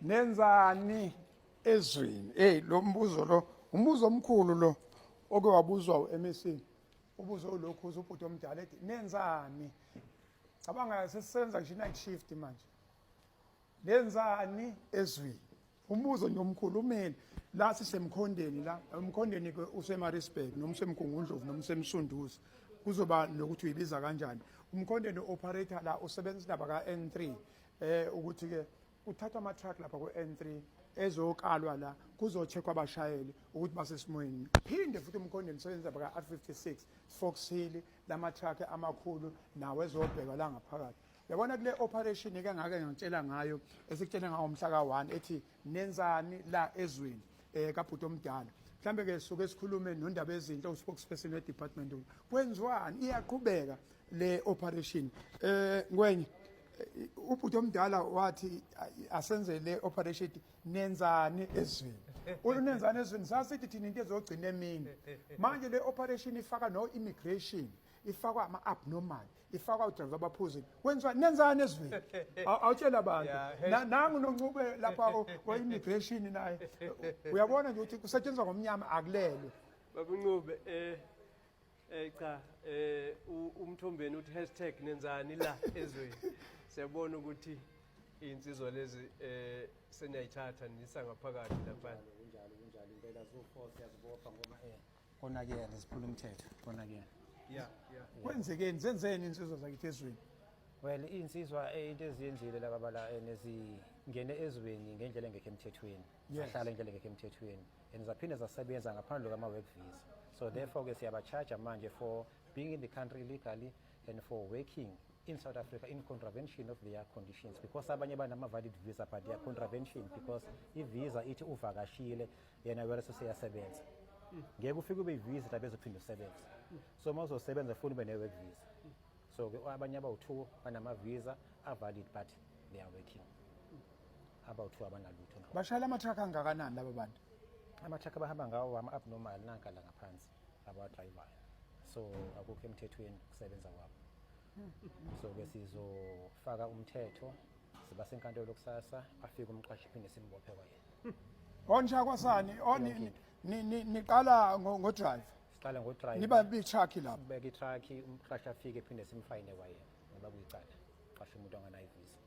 Nenzani ezweni? Hey, lo mbuzo lo, umbuzo omkhulu lo oke wabuzwa uMEC. Ubuzo ulokhu ubhuti omdala ethi nenzani? Cabanga sesisenza nje night shift manje. Nenzani ezweni? Umbuzo nje omkhulu umele la sisemkhondeni, la emkhondeni ke useMaritzburg noma useMgungundlovu noma useMsunduzi, kuzoba nokuthi uyibiza kanjani. Umkhondeni operator la usebenzisa indaba ka-N3, ukuthi ke kuthathwa ama-truck lapha ku-N3 ezokalwa la, kuzocheckwa abashayeli ukuthi basesimweni. Phinde futhi umkhondeni usebenza indaba ka-R56 Fox Hill, lama-truck amakhulu nawo ezobhekwa la ngaphakathi. Yabona kule operation ke ngake ngitshela ngayo, esikutshele ngawo mhla ka-1, ethi nenzani la ezweni, kabhuti omdala. Mhlambe ke suke sikhulume nondaba ezinhle, uspokesperson we-department, kwenziwani? Iyaqhubeka le operation, Ngwenye? Ubhuti omdala wathi asenze le operation nenzani ezweni. Unenzani ezweni sasithi thina into ezogcina emini. Manje le operation ifaka no immigration, ifakwa ama-abnormal, ifakwa udriver abaphuzile. Kwenziwa nenzani ezweni? Awutshela abantu. Nangu noNcube lapha kwa-immigration naye, uyabona nje ukuthi kusetshenziswa ngomnyama, akulelwe. Babuncube, cha, uMthombeni uthi #nenzani la ezweni. Siyabona ukuthi insizwa lezi seniyayithatha nisa ngaphakathi lapha. Kunjalo, kunjalo impela. Zu-four siyazibopha ngoba konakele, ziphula umthetho, konakele. Kwenzekeni? Zenzeni insizwa zakithi ezweni? Well, iy'nsizwa, into eziyenzile laba bala nezingene ezweni ngendlela engekho emthethweni, zahlala indlela engekho emthethweni and zaphinde zasebenza ngaphandle kwama-work visa. So therefore-ke siyaba-charge manje for being in the country illegally and for working in South Africa in contravention of their conditions, because abanye banama-valid visa but they are contravention, because i-visa ithi uvakashile, yena wena seyasebenza. Ngeke ufike ube yi-visitor bezophinde usebenze. So uma uzosebenza funa ube ne-work visa. So-ke abanye abawu-two banama-visa a-valid but they are working, abawu-two abanalutho. Bashayela ama-truck angakanani laba bantu? Ama-truck abahamba ngawo ama-abnormal, nanka la ngaphansi abawadrayivayo. So akukho emthethweni kusebenza kwabo. So-ke sizofaka umthetho, siba senkantolo kusasa, afike umqashi, phinde simbophe kwayena. Ontsha kwasani Yonke into. Niqala ngo-driver? Siqala ngo-driver. Niba i-truck lapho? Sibeke i-truck, umqashi afike, phinde simfayine kwayena ngoba kuyicala qasha umuntu onganayo ivisa.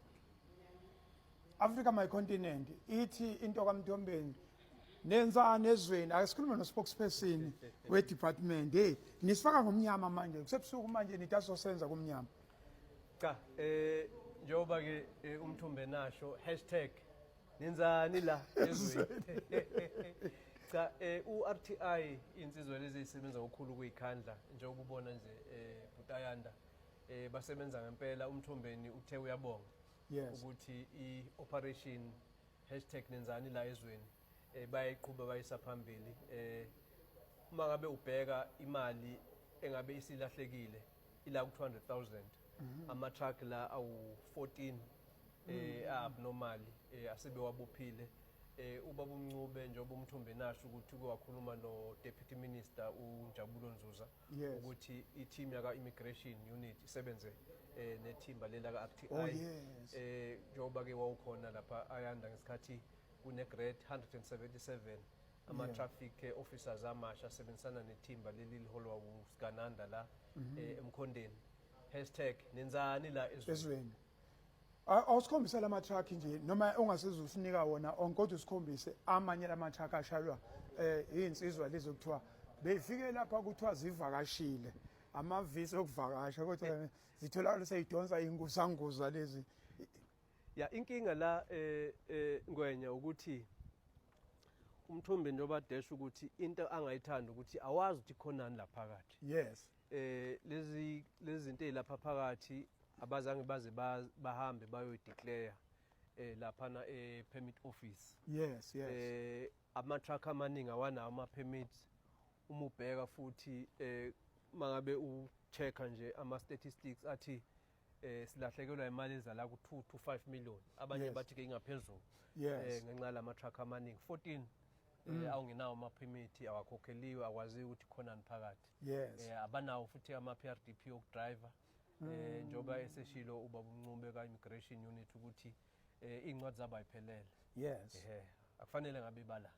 Africa My Continent ithi into kaMthombeni, nenzani ezweni? Ake sikhulume no-spokesperson we-department. Hey, nisifaka ngomnyama manje, kusebusuku manje, nithi asosenza kumnyama. Cha, njengoba ke uMthombe nasho #nenzani la ezweni. Cha, uRTI, insizwa lezi ezisebenza ngokukhulu kuyikhandla, njengoba ubona nje, Butayanda, basebenza ngempela. UMthombeni uthe uyabonga ukuthi i-operation #nenzani la ezweni bayayiqhuba, bayisa phambili. Uma ngabe ubheka imali engabe isilahlekile, ila ku 200,000. Ama truck la awu 14 abnormal, asebewabophile. Ubaba uMncube, njengoba uMthombe nasho ukuthi uke wakhuluma no Deputy Minister uNjabulo Nzuza ukuthi i-team yaka immigration unit isebenze nethimba lela ka RTI. Njengoba ke wawukhona lapha Ayanda ngesikhathi kune grade 177 ama traffic officers amasha asebenzisana nethimba leli liholwa uSigananda la emkhondeni, #nenzani la ezweni. Ezweni. Awusikhombise lama truck nje, noma ungasiza usinika wona onke, kodwa usikhombise amanye lama truck ashayelwa iy'nsizwa lezi okuthiwa befike lapha, kuthiwa zivakashile, amavisa okuvakasha, kodwa zitholakala seyidonsa ingusanguza lezi. Ya, inkinga la, Ngwenya, ukuthi uMthombe njengoba desha ukuthi into angayithanda ukuthi awazi ukuthi khonani la phakathi. Lezi zinto ezilapha phakathi abazange baze bahambe bayoyideclare laphana e permit office. Ama truck amaningi awanawo ama permits. Uma ubheka futhi, mangabe uchecka nje ama statistics athi silahlekelwa imali ezala ku 2 to 5 million, abanye bathi ke ingaphezulu, ngenxa lama truck amaningi 14 awungenawo ama permit, awakhokheliwe, akwaziwa ukuthi khonani phakathi. Abanawo futhi ama PrDP okudriver, njengoba eseshilo ubaba uMncube ka immigration unit ukuthi Iy'ncwadi zabo ayiphelele. Yes. Ehe, akufanele ngabe bala.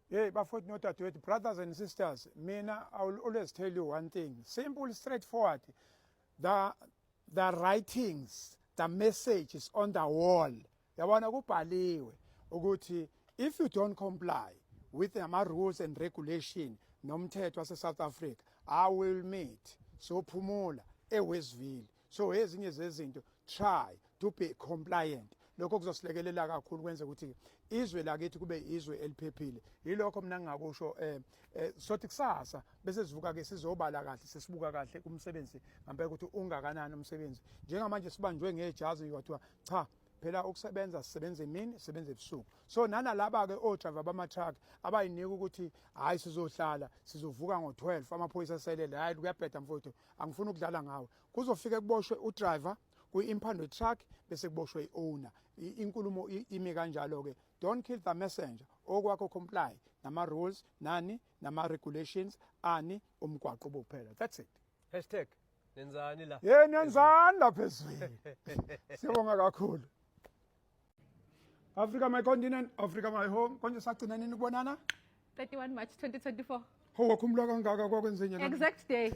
Hey, bafowethu nodadewethu, brothers and sisters, mina I will always tell you one thing. Simple, straightforward. The writings, the message is on the wall. Yabona, kubhaliwe ukuthi if you don't comply with ama rules and regulation nomthetho wase South Africa, I will meet. Sophumula eWestville. So ezinye zezinto, try to be compliant. Lokho kuzosilekelela kakhulu kwenze ukuthi izwe lakithi kube izwe eliphephile. Yilokho mina ngingakusho. Sothi kusasa bese sivuka ke sizobala kahle, sesibuka kahle kumsebenzi ngempela ukuthi ungakanani umsebenzi. Njengamanje sibanjwe ngejazi, kwathiwa cha phela, ukusebenza sisebenza emini, sisebenza ebusuku. So nanalaba ke o-driver bama-truck abayinika ukuthi hhayi, sizohlala sizovuka ngo-12, amaphoyisa aselele, hhayi, kuyabheda mfowethu, angifuni ukudlala ngawe. Kuzofike kuboshwe udriver kwi-impound truck, bese kuboshwe i-owner. Inkulumo imi kanjalo-ke. Don't kill the messenger. Okwakho comply nama-rules nani nama-regulations ani umgwaqo kuphela, that's it. #nenzani la. Ye, nenzani lapha ezweni? Siyabonga kakhulu. Africa my continent, Africa my home. Konje sagcina nini ukubonana? 31 March 2024. Ho, wakhumbula kangaka, kwakwenzenye? Exact day.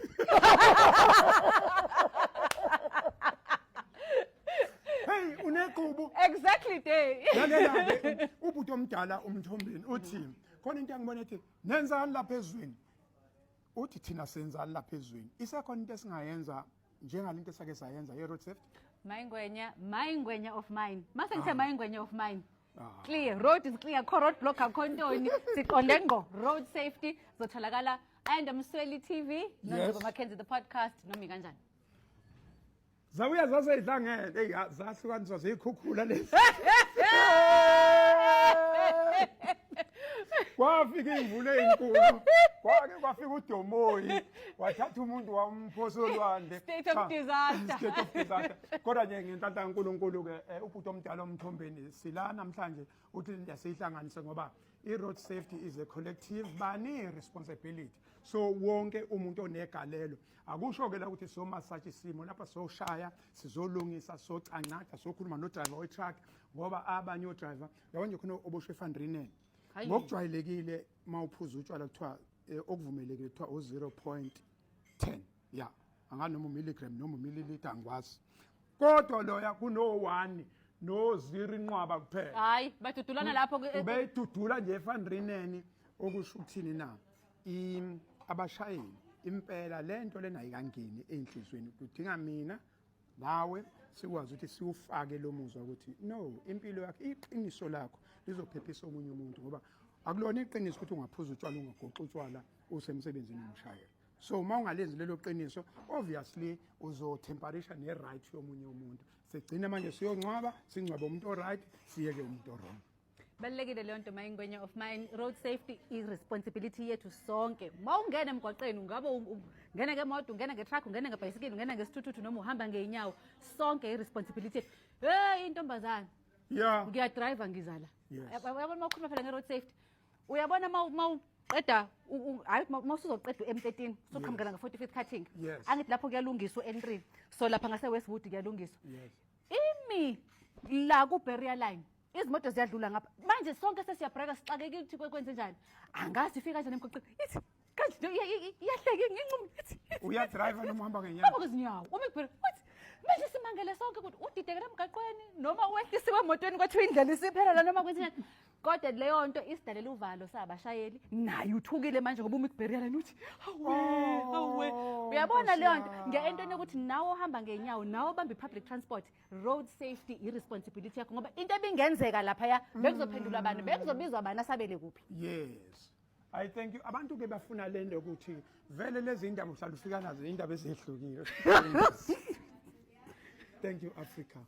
Hey, unequbu. Exactly day. Lalela-ke, ubhuti omdala uMthombeni uthi khona into engibona ethi nenzani lapha ezweni. Uthi thina senzani lapha ezweni? Isekhona into esingayenza njengalento esake sayenza ye-road safety? Mayingwenya, mayingwenya of mine. Mase ngithe mayingwenya of mine. Ah. Clear, road is clear, kho road block akho ntoni. Siqonde ngqo, road safety zotholakala Ayanda Msweli TV, Nonzebo Mackenzie the podcast, noma kanjani. Zabuya zaseyidlangele, eyi, zahlukaniswa ziyikhukhula lezi. Kwafika iy'mvula ey'nkulu, kwake kwafika udomoyi wathatha umuntu wamphosa olwandle. State of Cha, disaster. State of disaster. Kodwa nje ngenhlanhla kaNkulunkulu-ke, ubhuti omdala oMthombeni sila namhlanje, uthi siyihlanganise ngoba i-road safety is a collective bani responsibility. So wonke umuntu onegalelo. Akusho-ke la ukuthi somasatsha isimo lapha, soshaya, sizolungisa, socancatha, sokhuluma nodriver we-truck, ngoba abanye odriver, yabo nje, khona oboshwe eVan Reenen. Hayi. Ngokujwayelekile uma uphuza utshwala kuthiwa okuvumelekile kuthiwa u-0.10 ya anganoma umilligram noma umilliliter, angikwazi, kodwa loya kuno-1 no-0 inqwaba kuphela. Hayi, badudulana lapho Ubeyidudula nje eVan Reenen. Okusho ukuthini na? Abashayeli impela lento lena ayikangeni ey'nhliziyweni. Kudinga mina nawe sikwazi ukuthi siwufake lo muzwa ukuthi no, impilo yakho, iqiniso lakho lizophephisa omunye umuntu, ngoba akulona iqiniso ukuthi ungaphuza utshwala, ungagoqa utshwala usemsebenzini umshayeli. So uma ungalenzi lelo qiniso, obviously uzotemperisha ne-right yomunye umuntu. Sigcine manje siyongcwaba, singcwabe umuntu o-right, siyeke umuntu o-wrong. Balulekile leyo nto, mayingwenya of mine. Road safety i-responsibility yethu sonke. Ma ungena emgwaqeni, ungabe ungena ngemoto, ungena ngetruck, ungena ngebhayisikili, ungena ngesithuthuthu noma uhamba ngey'nyawo, sonke i-responsibility yethu. Hey, intombazane, ngiyadrayiva, ngizala. Uyabona uma ukhuluma phela nge-road safety, uyabona uma uqeda hhayi, uma usuzoqeda u-M13, usuqhamukela nge-45th cutting, angithi lapho kuyalungiswa u-N3, so lapha ngase-Westwood kuyalungiswa. Imi la ku-barrier line, izimoto ziyadlula ngapha. Manje sonke sesiyabhreka, sixakekile ukuthi kwenze njani, angazi ifika kanjani emgwaqeni, ithi kanje iyahleka incumo, ithi Uyadrayiva noma uhamba ngenyawo? Hamba ngezinyawo, umi kubhera. Wathi manje simangele sonke ukuthi udidekele emgaqweni noma wehlisiwe emotweni, kwathiwa indlela isiphela la, noma kwenze njani. Kodwa leyo nto isidalela uvalo sabashayeli. Naye uthukile manje ngoba umi ku-barrier line, uthi hawe, hawe. Oh, Uyabona leyo nto Nkosi yami. nge entweni yokuthi nawe ohamba ngenyawo, nawe obamba i-public transport, road safety i-responsibility yakho, ngoba into ebingenzeka laphaya, bekuzophendulwa bani? Bekuzobizwa bani? Asabele kuphi? Yes, I thank you. Abantu ke bafuna le nto ukuthi vele lezi indaba uhlala ufika nazo, indaba ezehlukile. Thank you, Africa.